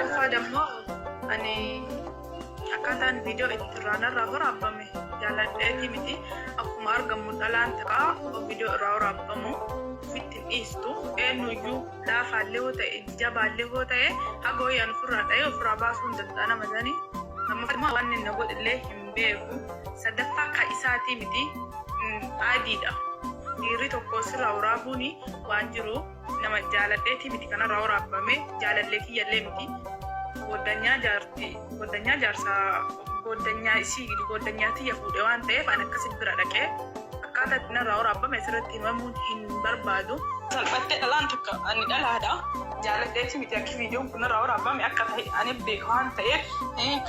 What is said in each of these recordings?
Lammaffaa dammoo ani akkaataan viidiyoo itti irraa narraa waraabame jaaladheetii miti. Akkuma argamu dhalaan ta'a viidiyoo irraa waraabbamu ofitti hin dhiistu. Eenyuyyuu laafaallee hoo ta'e jabaallee hoo ta'e haga wayyaan ofirraa dha'ee ofirraa baasuu hin danda'a nama sani. Lammaffaa waan inni na godhillee hin beeku. Sadaffaa ka isaatii miti adiidha. Dhiirri tokko sirraa waraabuun waan jiru nama jaaladheetii miti kanarraa waraabbame jaalallee kiyyallee miti. Goddanyaa jaarti goddanyaa jaarsaa goddanyaa isii goddanyaa tiyya fuudhe waan ta'eef ani akkasitti bira dhaqee akkaataa itti narraa waraabbame asirratti himamuun hin barbaadu. Salphattee dhalaan takka ani dhalaadha. Jaaladheetii miti akki viidiyoon kun narraa waraabbame akka ta'e ani beeka waan ta'eef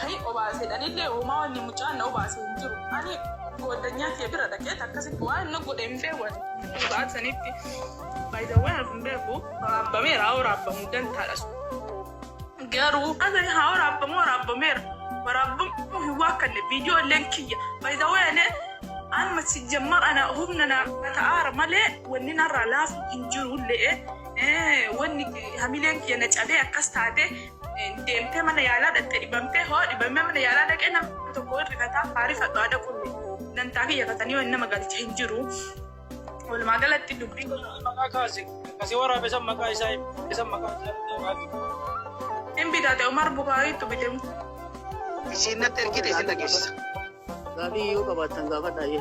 kan obaasedhanillee homaa wanni mucaan na obaase hin jiru. Ani goddanyaa tiyya bira dhaqee akkasitti waan na godhe hin beeku ani. Ba'aat sanitti by the way hin beeku waraabbameera waraabbamu dantaadha sun. Garuu asani haa waraabbamu waraabbameera. Waraabbamu hin waakkanne viidiyoo illeen kiyya. By the way ani amma si jammar ana humna na ta'aara malee wanni narraa laafu hin jiru illee wanni hamileen kiyya na cabee akkas taate deemtee mana yaalaa dhaqxee dhibamtee hoo dhibamee mana yaalaa dhaqee namni tokko hirrifataa haarifadhu haadha qulli dantaa kiyya katanii wanni nama galche hin jiru. Walumaa galatti dubbii Maqaa kaase kasee waraabe san maqaa isaa himi. San maqaa isaa hin bitate Umar Bukaariitu bite. Isiin natti ergite isin dhageessisa. Gaafii yoo qabaattan gaafadhaa jechuudha.